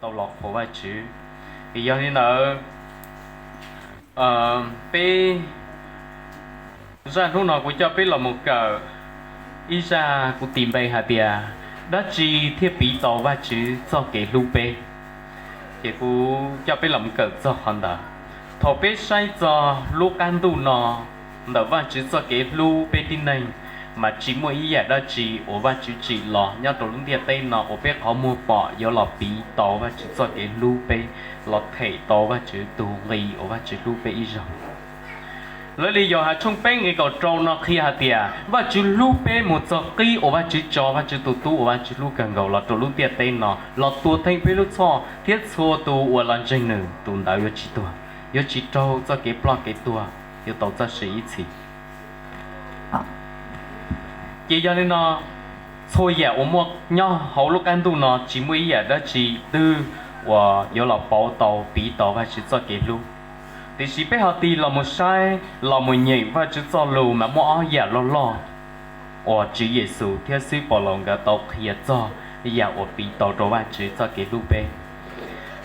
tau los qhuas Vajtswv. Yog li ntawd, peb zaj hnub no kuv coj peb los mus kawm ib zaj kuv tis npe hais tias dab tsi thiaj piv tau Vajtswv txoj kev hlub peb. Ces kuv coj peb los mus kawm txog qhov ntawd. Thaum peb saib txog lub qab ntuj no ntawm Vajtswv txoj kev hlub peb tib neeg, mas tsis muaj ib yam dab tsi uas Vajtswv tsim los nyob rau lub ntiaj teb no uas peb qhov muag pom yuav los piv tau Vajtswv txoj kev hlub peb, los them tau Vajtswv tus nqi uas Vajtswv hlub peb ib zaug. Lawv li Yauhas tshooj peb nqe kaum rau no qhia hais tias Vajtswv hlub peb mus txog qib uas Vajtswv tso Vajtswv tus tub uas Vajtswv hlub kawg nkaus los rau lub ntiaj teb no los tuag theej peb lub txhoj, thiab txhua tus uas los ntseeg nws tus ntawd yuav tsis tuag, yuav tsis raug txoj kev ploj kev tuag, yuav tau txoj sia ib txhis. Ces yog li no, txhua yam uas muaj nyob hauv lub qab ntuj no tsis muaj ib yam dab tsi twg uas yuav los pauv tau piv tau Vajtswv txoj kev hlub. Tiam sis peb ho tig los mus saib los mus nyeem Vajtswv txoj lus mas muaj ob yam loj loj uas Tswv Yexus thiab xib hwb Paulus nkawd tau qhia txog yam uas piv tau rau Vajtswv txoj kev hlub peb.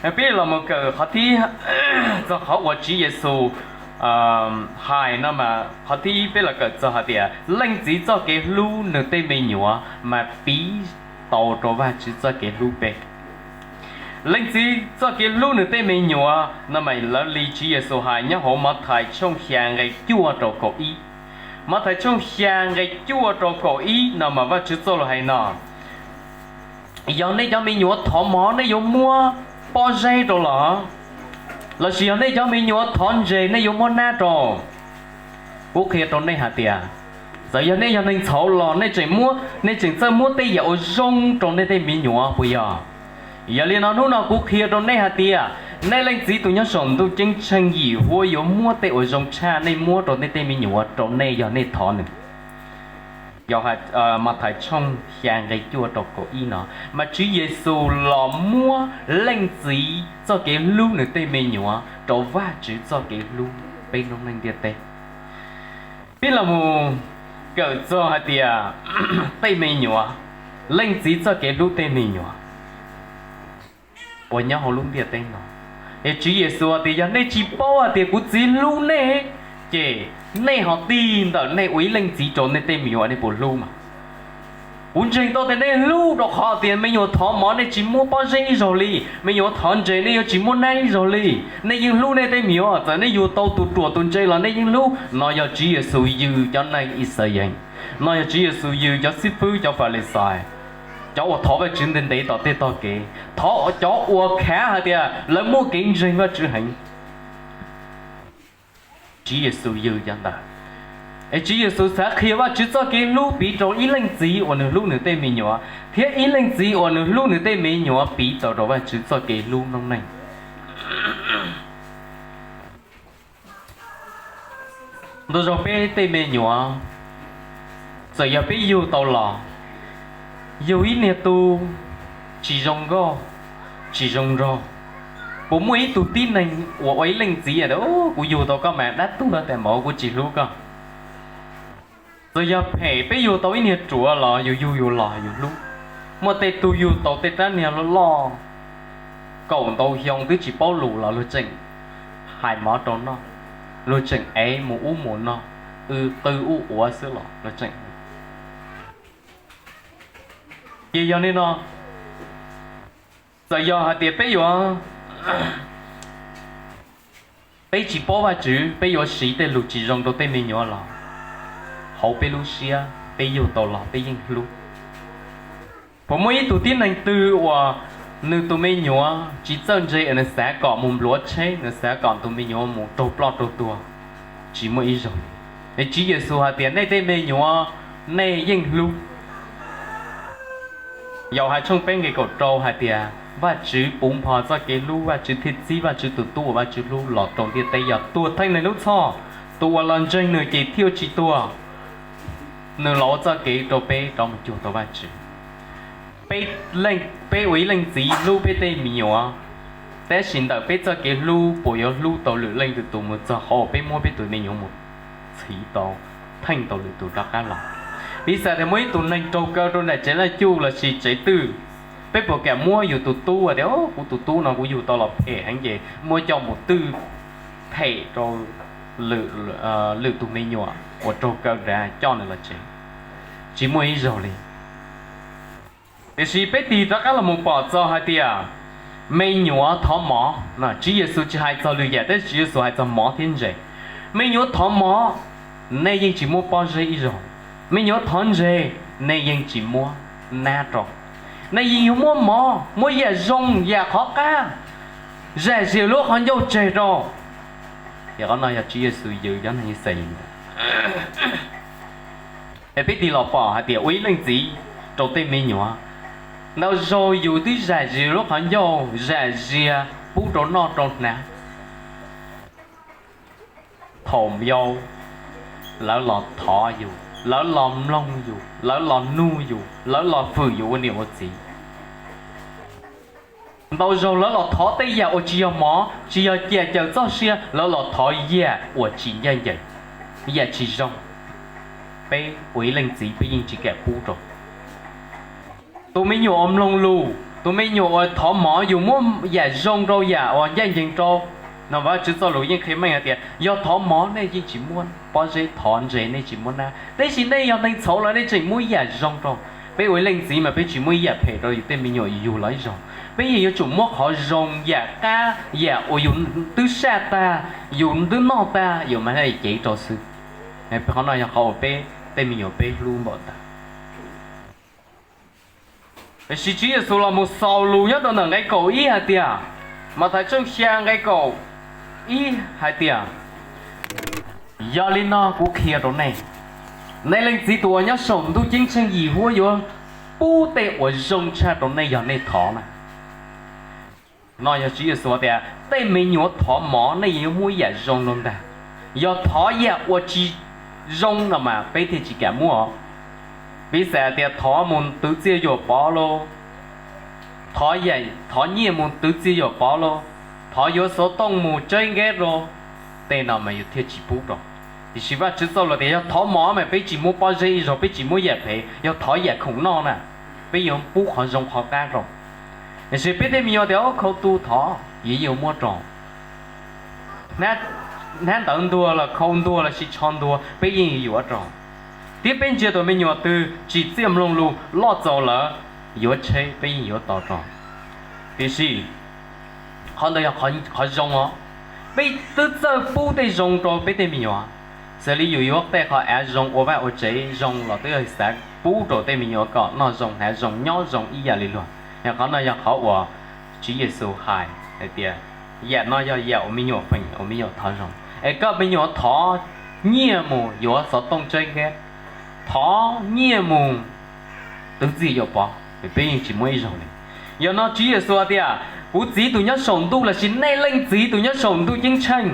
Peb los mus kawm qhov thib, txog qhov uas Tswv Yexus hais no mas qhov thib ib peb los kawm txog hais tias Leej Txiv txoj kev hlub nws tej me nyuam mas piv tau rau Vajtswv txoj kev hlub peb. Leej Txiv txoj kev hlub nws tej me nyuam no mas lawv li Tswv Yexus hais nyob hauv Mathais tshooj xya nqe cuaj rau kaum ib. Mathais tshooj xya nqe cuaj rau kaum ib no mas Vajtswv txoj lus hais no: Yog nej cov me nyuam thov mov nej yuav muab pob zeb rau los? Lossis yog nej cov me nyuam thov ntses nej yuav muab nab rau? Kuv qhia rau nej hais tias, txawm yog nej yog neeg txhaum los nej tseem muab, nej tseem txawj muab tej yam uas zoo rau nej tej me nyuam puas yog? Yog li no hnub no kuv qhia rau nej hais tias, nej Leej Txiv tus nyob saum ntuj ceeb tsheej yim huab yuav muab tej uas zoo tshaj nej muab rau nej tej me nyuam rau nej yog nej thov nws. Mathais tshooj xya nqe cuaj rau kaum ib no mas Tswv Yexus los muab Leej Txiv txoj kev hlub nws tej me nyuam rau Vajtswv txoj kev hlub peb noob neej ntiaj teb. Peb los mus kawm txog hais tias tej me nyuam, Leej Txiv txoj kev hlub tej me nyuam uas nyob hauv lub ntiaj teb no. Es Tswv Yexus tias yog nej tsis paub hais tias kuv Txiv hlub nej, ces nej ho tig ntawm nej ua ib leej txiv rau nej tej me nyuam nej puas hlub mas? Kuv ntseeg tau tias nej hlub rau qhov tias me nyuam thov mov nej tsis muab pob zeb ib zaug li, me nyuam thov ntses nej yuav tsis muab nab ib zaug li. Nej yeej hlub nej tej me nyuam, txawm nej yug tau tus ruam tus ntse los nej yeej hlub. No yog Tswv Yexus yws cov neeg Yixalayees, no yog Tswv Yexus yws cov xib fwb cov Falixais, cov uas thov Vajtswv ntev ntev tom tej tog kev, thov cov uas khav hais tias lawv muaj kev ntseeg Vajtswv heev. Tswv Yexus yws cov ntawd. Es Tswv Yexus xav qhia Vajtswv txoj kev hlub piv rau ib leej txiv uas nws hlub nws tej me nyuam, thiab ib leej txiv uas nws hlub nws tej me nyuam piv tau rau Vajtswv txoj kev hlub noob neej. Ntau zaug peb tej me nyuam, txawm yog peb yug tau los, yug ib niag tub tsis zoo nkauj, tsis zoo nraug, puas muaj ib tug tib neeg uas ua ib leej txiv tias, kuv yug tau koj mas dab tuag tias mas kuv tsis hlub koj? Txawm yog phem peb yug tau ib niag ruam los yus yug yus los yus hlub. Muaj tej tug yug tau tej rab niag loj loj kaum ntau xyoo twb tsis paub lus los luag tseem hais mov rau noj, luag tseem ev mus ub mus no, qw ub ua xwb los luag tseem. Ces yog li no, txawm yog hais tias peb yuav, peb tsis paub Vajtswv, peb yuav siv tej lus tsis zoo rau tej me nyuam los, hauv peb lub siab peb yug tau los peb yeej hlub. Puas muaj ib tug tib neeg twg uas nws tus me nyuam tsis txawj ntse es nws xav kom mus npluav tsheb, nws xav kom tus me nyuam mus raug ploj raug tuag? Tsis muaj ib zaug. Es Tswv Yexus hais tias nej tej me nyuam nej yeej hlub. Yauhas tshooj peb nqe kaum rau hais tias Vajtswv puv npo txoj kev hlub, Vajtswv thiaj txib Vajtswv tus tub uas Vajtswv hlub los rau ntiaj teb yog tuag theej neeg lub txhoj. Tus uas los ntseeg nws ces thiaj tsis tuag, nws los ua txoj kev rau peb rov mus cuag tau Vajtswv. Peb ua ib leej txiv hlub peb tej me nyuam, tab sis ntawm peb txoj kev hlub puas yuav hlub tau lwm leej lwm tus mus txog qhov uas peb muab peb tus me nyuam mus txhiv tau, theej tau lwm tus rov qab los? Piv xam tias muaj ib tug neeg raug kaw rau nram tsev laj cuj lossis tsev twj, Peb puas kam muab yus tus tub tias, kuv tus tub no kuv yug tau los phem heev ces muab coj mus twj phem rau lwm tus me nyuam uas raug kaw nrad coj nws los tsev? Tsis muaj ib zaug li. Tiam sis peb tig rov qab los mus pom txog hais tias me nyuam thov mov, Tswv Yexus tsis hais txog lwm yam, tab sis Tswv Yexus hais txog mov thiab ntses. Me nyuam thov mov, nej yeej tsis muab pob zeb ib zaug. Me nyuam thov ntses, nej yeej tsis muab nab rau. Nej yeej yuav muab mov, muab yam zoo, yam qhov qab, zam zis lub qhov ncauj tseg rau. Ces qhov no yog Tswv Yexus yws cov neeg Yixalayees ntag. Es peb tig los pom hais tias ua ib leej txiv rau tej me nyuam, ntau zaug yus twb zam zis lub qhov ncauj, zam zias pub rau noj rau hnav. Thaum yau, lawv los thov yus, lawv los mloog yus, lawv los nug yus, lawv los fwm yus ua niam ua txiv. Ntau zaug lawv los thov tej yam uas tsis yog mov, tsis yog cam cawm txoj sia, lawv los thov yam uas tsis ncaj ncees, yam tsis zoo. Peb ua ib leej txiv peb yeej tsis kam pub rau. Tus me nyuam uas mloog lus, tus me nyuam uas thov mov, yus muab yam zoo rau, yam uas ncaj ncees rau, no Vajtswv txoj lus yeej qhia meej hais tias yog thov mov nej yeej tsis muab pob zeb, thov ntses nej tsis muab nab, tab sis nej yog neeg txhauv los nej tseem muab yam zoo rau. Peb ua ib leej txiv mas peb tsis muab ib yam phem rau yus tej me nyuam yug los ib zaug. Peb yeej yuav tsum muab qhov zoo, yam qab, yam uas yus twb saj tag, yus twb noj tag, yus mam li cev rau xwb. Qhov no yog qhov uas peb tej me nyuam peb hlub npaum ntawd. Tiam sis Tswv Yexus los mus xaus lus nyob rau ntawm nqe kaum ib hais tias, Mathais tshooj xya nqe kaum ib hais tias, Yog li no kuv qhia rau nej, nej Leej Txiv tus uas nyob saum ntuj ceeb tsheej yim huab yuav pub tej uas zoo tshaj rau nej yog nej thov na. No yog Tswv Yexus tias tej me nyuam thov mov nej yuav muab yam zoo rau ntag. Yog thov yam uas tsis zoo no mas peb thiaj tsis kam muab. Piv xam tias thov mus twv txiaj yuam pov lauj, thov nyiaj mus twv txiaj yuam pov lauj, thov yuav xov tooj mus tseb nkeb rau, tej no mas yus thiaj tsis pub rau. Tiam sis Vajtswv txoj lus tias yog thov mov mas peb tsis muab pob zeb ib zaug, peb tsis muab yam phem, yog thov yam khoom noj na, peb yuav pub qhov zoo qhov qab rau. Tiam sis peb tej me nyuam tias khau tu thov, yeej yuav muab rau. Hnab ntawv ntuag los khau ntuag los sis tsho ntuag peb yeej yuav rau. Thiab peb ntsia tus me nyuam twg tsim txiaj mloog lus loj txaus lawm, yuav tsheb peb yeej yuav tos rau. Tiam sis qhov ntawd yog qhov zoo os. Peb twb txawj pub tej zoo rau peb tej me nyuam, xws li yus yuav tej qhov av zoo ua vaj ua tsev zoo los twb yog xav pub rau tej me nyuam kom noj zoo hnav zoo nyob zoo ib yam li luag. Yog qhov no yog qhov uas Tswv Yexus hais hais tias yam no yog yam uas me nyuam feem, uas me nyuam thov zoo. Es koj me nyuam thov nyiaj mus yuav xov tooj tseb nkeb, thov nyiaj mus twv txiaj yuam pov, peb yeej tsis muab ib zaug li. Yog no Tswv Yexus tias kuv Txiv tus nyob saum ntuj lossis nej Leej Txiv tus nyob saum ntuj ceeb tsheej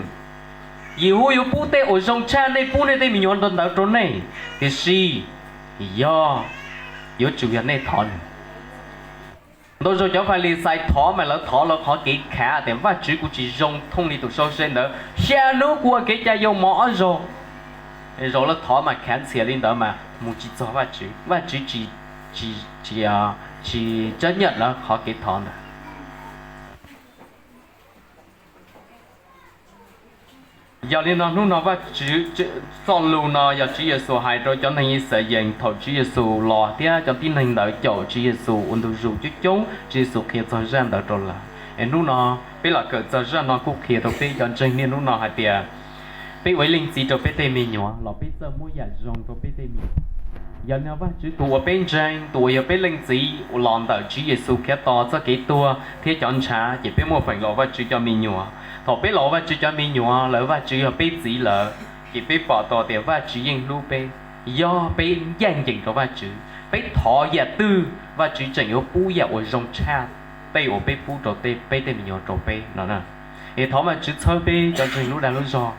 yim huab yuav pub tej uas zoo tshaj nej pub nej tej me nyuam ntawd rau nej, tiam sis yog yuav tsum yog nej thov nws. Ntau zaug cov Falixais thov mas lawv thov lawv qhov kev khav tias Vajtswv kuv tsis zoo thooj li tus sau se ntawd, xya hnub kuv ua kev cai yoo mov ob zaug. Zaum lawv thov mas khav ntxhias li ntawd mas mus tsis txog Vajtswv, Vajtswv tsis, tsis, tsis, tsis tsab nyam lawv qhov kev thov ntawd. Yog li no hnub no Vajtswv txoj lus no yog Tswv Yexus hais rau cov neeg Yixalayees thaum Tswv Yexus los thiab cov tib neeg ntawd caum Tswv Yexus ua ntu zus coob coob, Tswv Yexus qhia txog zaj ntawd rau lawv. Es hnub no peb los kawm txog zaj no kuj qhia rau peb cov ntseeg niaj hnub no hais tias peb ua ib leej txiv rau peb tej me nyuam los peb txawj muab yam zoo rau peb tej me nyuam. Yog no Vajtswv tus uas peb ntseeg, tus uas yog peb Leej Txiv los ntawm Tswv Yexus Khetos txoj kev tuag thiab cov ntshav, ces peb muaj feem los Vajtswv cov me nyuam. Thaum peb los Vajtswv cov me nyuam lawm, Vajtswv yog peb txiv lawm, ces peb pom tau tias Vajtswv yeej hlub peb. Yog peb ncaj ncees rau Vajtswv, peb thov yam twg Vajtswv tseem yuav pub yam uas zoo tshaj tej uas peb pub rau peb tej me nyuam rau peb no. Es thov Vajtswv txhawb peb cov ntseeg lub dag lub zog,